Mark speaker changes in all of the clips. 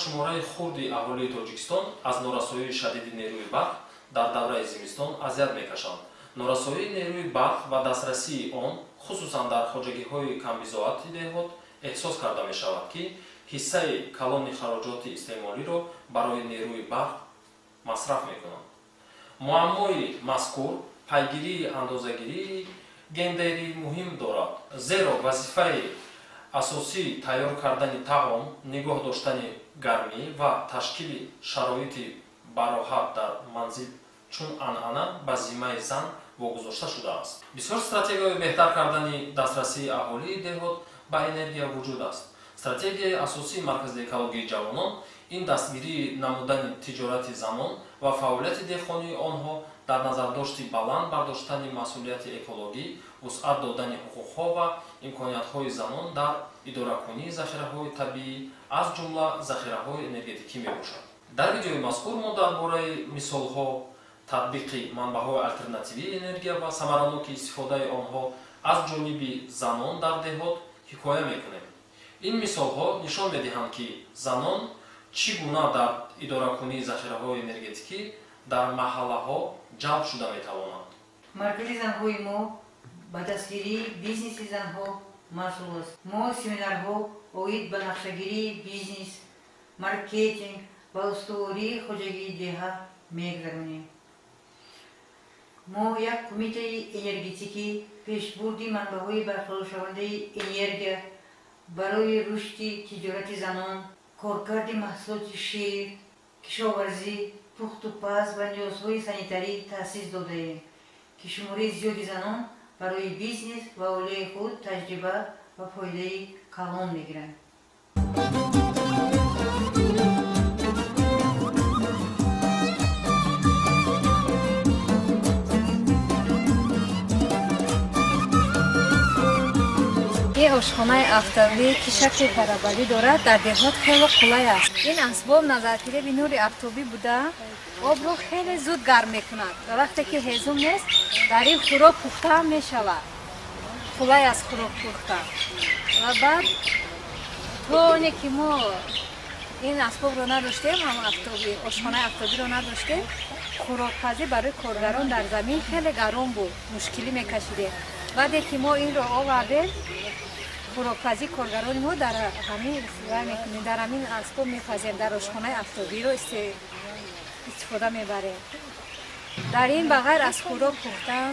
Speaker 1: Шумораи хурди аҳолии Тоҷикистон аз норасоии шадиди нерӯи барқ дар давраи зимистон азият мекашанд. Норасоии нерӯи барқ ва дастрасии он, хусусан дар хоҷагиҳои камбизоати деҳот, эҳсос карда мешавад, ки ҳиссаи калони хароҷоти истеъмолиро барои нерӯи барқ масраф мекунанд. Муаммои мазкур пайгирии андозагирии гендерӣ муҳим дорад, зеро вазифаи асосии тайёр кардани таом, нигоҳ доштани гармӣ ва ташкили шароити бароҳат дар манзил чун анъана ба зиммаи зан вогузошта шудааст. Бисёр стратегияҳои беҳтар кардани дастрасии аҳолии деҳот ба энергия вуҷуд аст. Стратегияи асосии Маркази экологии ҷавонон ин дастгирии намудани тиҷорати занон ва фаъолияти деҳқонии онҳо дар назардошти баланд бардоштани масъулияти экологӣ, вусъат додани ҳуқуқҳо ва имкониятҳои занон дар идоракунии захираҳои табиӣ, аз ҷумла захираҳои энергетикӣ мебошад. Дар видеои мазкур мо дар бораи мисолҳо, татбиқи манбаъҳои алтернативии энергия ва самараноки истифодаи онҳо аз ҷониби занон дар деҳот ҳикоя мекунем. Ин мисолҳо нишон медиҳанд, ки занон чӣ гуна дар идоракунии захираҳои энергетикӣ дар маҳаллаҳо ҷалб шуда метавонанд.
Speaker 2: Маркази занҳои мо ба дастгирии бизнеси занҳо масъул аст. Мо семинарҳо оид ба нақшагирии бизнес, маркетинг ва устувории хоҷагии деҳа мегузаронем. Мо як кумитаи энергетикӣ, пешбурди манбаъҳои барқароршавандаи энергия барои рушди тиҷорати занон, коркарди маҳсулоти шир, кишоварзӣ, пухтупаз ва ниёзҳои санитарӣ таъсис додаем, ки шумораи зиёди занон барои бизнес ва оилаи худ таҷриба ва фоидаи калон мегиранд.
Speaker 3: Ин ошхонаи афтобӣ, ки шакли параболӣ дорад, дар деҳот хеле қулай аст. Ин асбоб назарфиреби нури афтобӣ буда, обро хеле зуд гарм мекунад ва вақте ки ҳезум нест, дар ин хӯрок пухта ҳам мешавад. Қулай аст хӯрок пухта. Ва баъд, то оне ки мо ин асбобро надоштем, ҳам афтобӣ, ошхонаи афтобиро надоштем, хӯрокпазӣ барои коргарон дар замин хеле гарон буд, мушкилӣ мекашидем. Баъде ки мо инро овардем, хӯрокпазӣ коргарони мо дар ҳамин вай мекунем, дар ҳамин асбоб мепазем, дар ошхонаи афтобиро истифода мебарем. Дар ин ба ғайр аз хӯрок пухтан,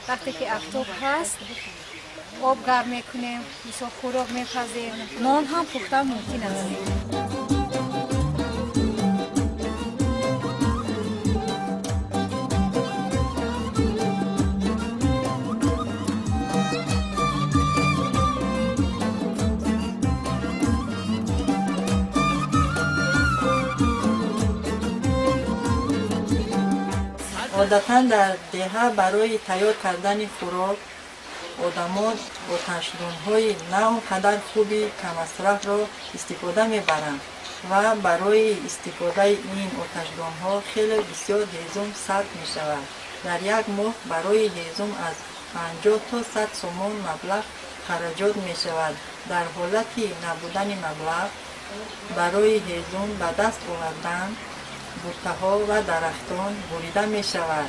Speaker 3: вақте ки афтоб ҳаст, об гарм мекунем, мисол, хӯрок мепазем, нон ҳам пухтан мумкин аст.
Speaker 4: Одатан дар деҳа барои тайёр кардани хӯрок одамон оташдонҳои на он қадар хуби каммасрафро истифода мебаранд ва барои истифодаи ин оташдонҳо хеле бисёр ҳезум сарф мешавад. Дар як моҳ барои ҳезум аз 50 то 100 сомон маблағ хароҷот мешавад. Дар ҳолати набудани маблағ барои ҳезум ба даст овардан, буттаҳо ва дарахтон бурида мешавад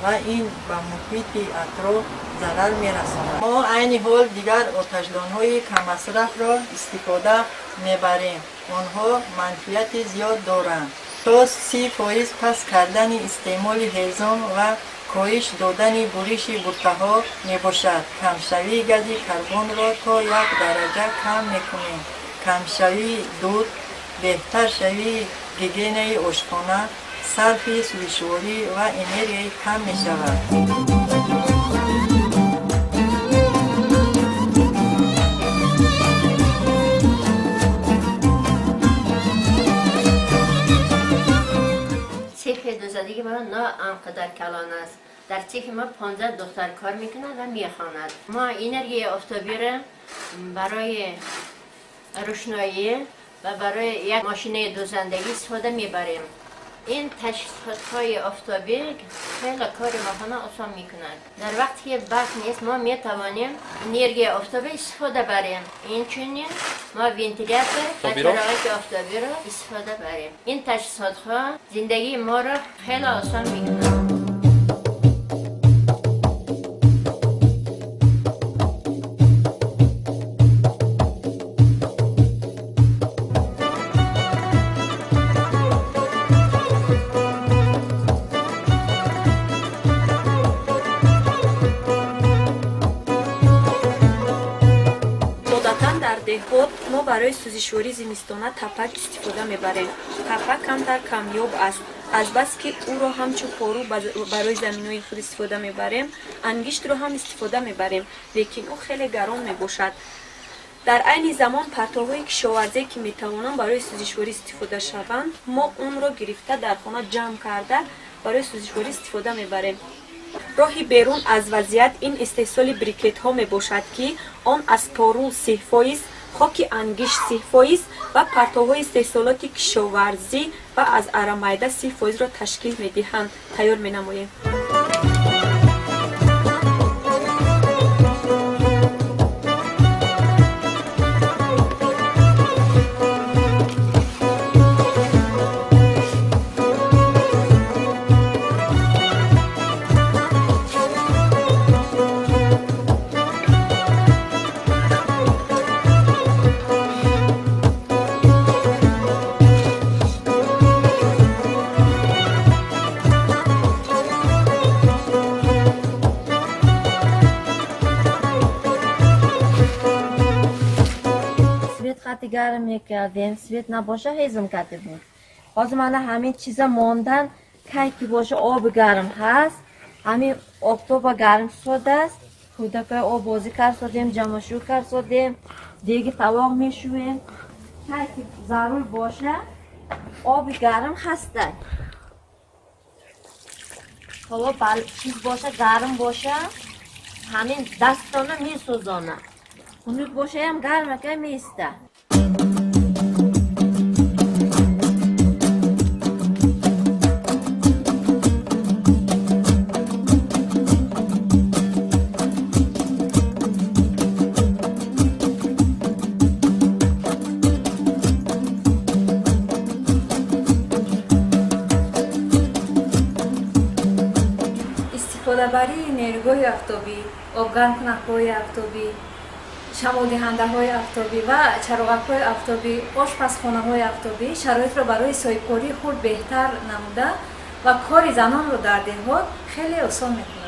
Speaker 4: ва ин ба муҳити атроф зарар мерасонад. Мо айни ҳол дигар оташдонҳои каммасрафро истифода мебарем. Онҳо манфиати зиёд доранд: то 30% паст кардани истеъмоли ҳезум ва коҳиш додани буриши буттаҳо мебошад. Камшавии гази карбонро то як дараҷа кам мекунем, камшавии дуд, беҳтаршавии гигиенаи ошхона, сарфи сӯзишворӣ ва энергия кам мешавад.
Speaker 5: Цехи дӯзандагии мо на анқадар калон аст. Дар цехи мо 15 духтар кор мекунад ва мехонад. Мо энергияи офтобиро барои рӯшноӣ ва барои як мошинаи дӯзандагӣ истифода мебарем. این تجهیزات آفتابی خیلی کار ما آسان میکند. در وقتی که برق نیست ما میتوانیم انرژی آفتابی استفاده بریم. این چنین ما ونتیلاتور و چراغ آفتابی را استفاده بریم. این تجهیزات ها زندگی ما را خیلی آسان میکند.
Speaker 6: Деҳот мо барои сӯзишвории зимистона тапак истифода мебарем. Тапак камтар камёб аст. Азбаски ӯро ҳамчун пору барои заминҳои худ истифода мебарем, ангиштро ҳам истифода мебарем, лекин ӯ хеле гарон мебошад. Дар айни замон партовҳои кишоварзие ки метавонанд барои сӯзишворӣ истифода шаванд, мо онро гирифта дар хона ҷамъ карда барои сӯзишворӣ истифода мебарем. Роҳи берун аз вазъият ин истеҳсоли брикетҳо мебошад, ки он аз пору 30%, хоки ангишт 30% ва партовҳои истеҳсолоти кишоварзӣ ва аз арамайда 30%-ро ташкил медиҳанд, тайёр менамоем.
Speaker 7: Гарм мекардем, свет набоша ҳезм карда буд. Ҳозир мана ҳамин чиза мондан, кай ки боша оби гарм ҳаст, ҳамин обтоба гарм шудааст, кӯдакои оббозӣ карсодем, ҷамъошӯ карсодем, деги тавоқ мешӯем. Кай ки зарур боша оби гарм ҳаста. Ҳоло чиз боша, гарм боша, ҳамин дастона месӯзона. Хунук бошаям гармака меиста.
Speaker 3: Истифодабарии нерӯгоҳи афтобӣ, обгармкунакҳои афтобӣ, шамолдиҳандаҳои афтобӣ ва чароғакҳои афтобӣ, ошпазхонаҳои афтобӣ шароитро барои соҳибкории хурд беҳтар намуда ва кори занонро дар деҳот хеле осон мекунад.